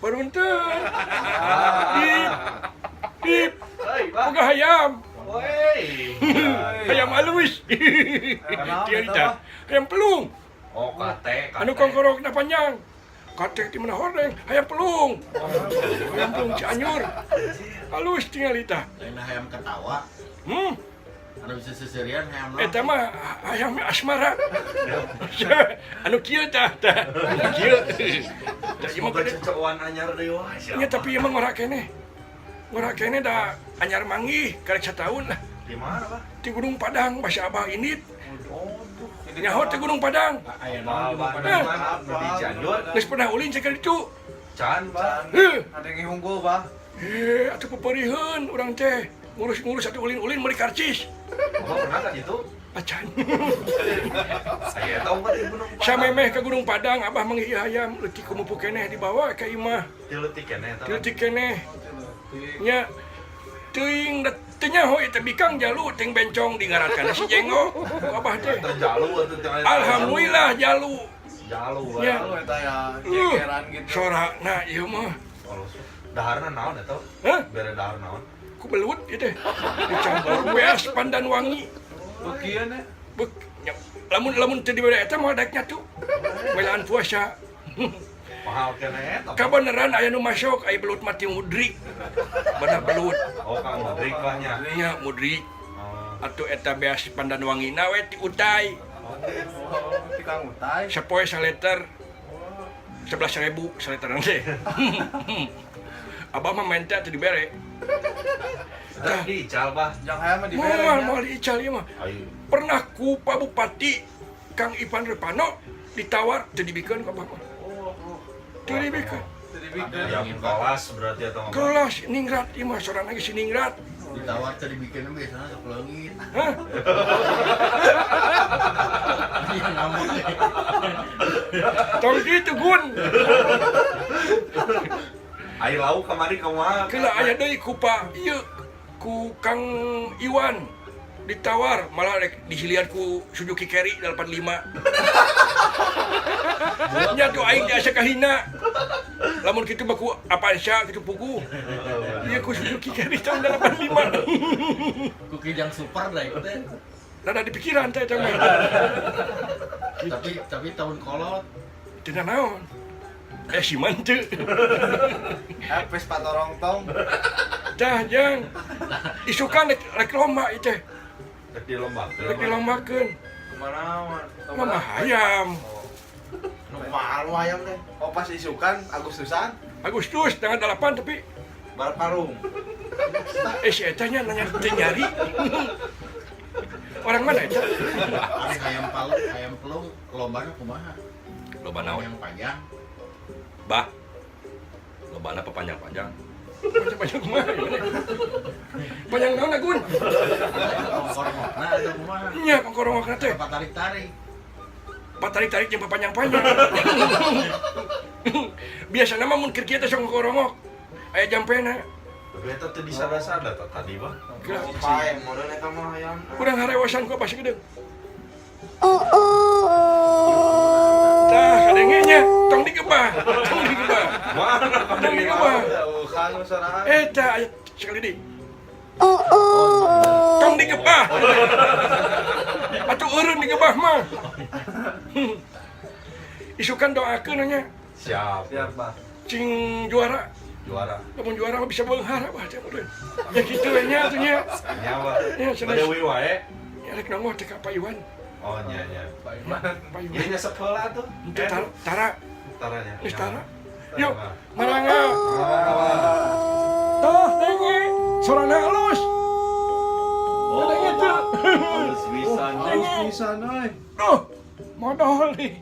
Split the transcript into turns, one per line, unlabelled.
Barunten. Dip. Dip.
Hei, Bah.
Boga hayam.
Woi.
Hayam alus. Tiarita. Hayam pelung.
Oh, kate, kate.
Anu kongkorokna panjang. Kate di mana horeng, hayam pelung. Hayam pelung Cianjur. Halus tinggal ita.
Lain hayam ketawa. Anu bisa seserian hayam naon?
Eta mah hayam asmara. Anu kieu tah tah. Anu kieu. Tah ieu mah
Semoga
gede.
cecewan anyar deui wae sia.
Nya, tapi ieu mah ngora keneh. Ngora keneh da anyar manggih karek sataun lah.
Di mana, Bah?
Di Gunung Padang bahasa Abah ini.
Oh, tuh.
Nyaho teh Gunung Padang.
Aya naon di
Bah,
Padang?
Bah, di Cianjur.
Geus pernah ulin sakali itu.
Can, Bah.
Heuh.
Ada yang unggul, Bah.
Eh, atuh peperiheun urang teh. Ngurus-ngurus atuh ulin-ulin meuli karcis.
Abah pernah kan itu?
Acan.
Saya tahu kan di Gunung Padang.
Samemeh ke Gunung Padang Abah manggih hayam leutik kumupu keneh dibawa ka imah.
Ti leutik keneh eta.
Leutik keneh. Nya teuing da teu nyaho ieu teh bikang jalu ting bencong dingaratkan si jenggo ku Abah teh.
Eta jalu atuh teh.
Alhamdulillah jalu.
Jalu, Bah.
Ya.
Lalu eta ya jegeran gitu.
Sorana ieu mah.
Alus. Daharna naon eta?
Hah?
Bere dahar naon?
Ku belut ieu teh. Dicampur beas pandan wangi.
Bekian ya.
Bek, nya, lamun lamun teu dibere eta moal daek nyatu. Welaan puasa.
Mahal keneh eta.
Kabeneran aya nu masuk aya belut mati mudrik. Bener belut.
Oh, Kang Mudrik lah nya.
Nya mudrik.
Oh.
Atuh eta beas pandan wangina we ti utai.
Oh, tikang utai.
Sapoe saliter 11.000 saliter teh. Abah mah menta teu dibere.
Tah diical, Bah.
Jang hayam mah dibere.
Moal moal diical ieu mah.
Ayo.
Pernah ku Pak Bupati Kang Ivan Repano ditawar teu dibikeun ku Abah mah. Teu dibikeun.
Dibikin.
Yang kelas berarti atau apa?
Kelas ningrat ieu mah sorana ge si ningrat.
Ditawar teu dibikin biasana sok leungit.
Hah?
Iya ngambek.
Tong kitu Gun.
Ai lauk kamari kumaha?
Keula aya deui ku Pak ieu ku Kang Iwan ditawar malah rek disilian ku Suzuki Carry 85. Nya tuh aing diasa kahina. Lamun kitu mah ku Avanza kitu puguh. Ieu ku Suzuki Carry tahun 85.
Ku kijang super dah itu teh.
Rada di pikiran teh eta mah.
Tapi tahun kolot.
Teu naon. Eh si teu.
Eh, Vespa torong tong.
Tah jang. Isukan rek, rek lomba ieu teh.
Rek dilombakeun.
Rek dilombakeun.
Kumaha naon?
Lomba hayam.
Nu malu ayam teh. Oh, pas isukan Agustusan
Agustus tanggal 8 tapi
balap karung.
Eh, si eta nya nanya teu nyari. Orang mana eta?
Ari hayam palu, hayam pelung lombana kumaha?
Loba naon?
Yang panjang.
Bah. Lobana apa panjang-panjang? Panjang-panjang kumaha ieu teh? Panjang naon Gun?
Kongkorongokna atau kumaha?
Nya kongkorongokna teh.
Apa tarik-tarik?
Patarik-tarik jeung papanjang-panjang. Biasana mah mun keur kieu teh sok ngorongok. Aya jampena.
Tapi eta teu disada-sada tah tadi, Bah.
Geura.
Pae model eta mah hayam.
Urang harewasan ku Abah Segedeng. Tah kadenge nya, tong digebah, tong digebah.
Mana
Tong digebah.
Bukan sorangan.
Eta aya sekali deui. Tong digebah. Atuh eureun digebah mah. Isukan doakeun nya
Siap.
Siap, Bah.
cing juara.
Juara.
Lamun juara mah bisa beunghar Abah teh meureun. Ya kitu we nya atuh nya.
Nya, Bah.
Ya, sanes.
Bade we wae.
Ya rek nongol teh ka Pak Iwan.
Oh, nya nya.
Pak Iman.
Pak Iwan.
Ieu nya sekolah tuh.
Henteu tara, tara,
Taranya.
geus tara. Yuk, marangga.
Marangga.
Tah, denge, sorana halus.
Oh,
Denge teu.
halus pisan.
Halus pisan euy.
Duh, modal nih.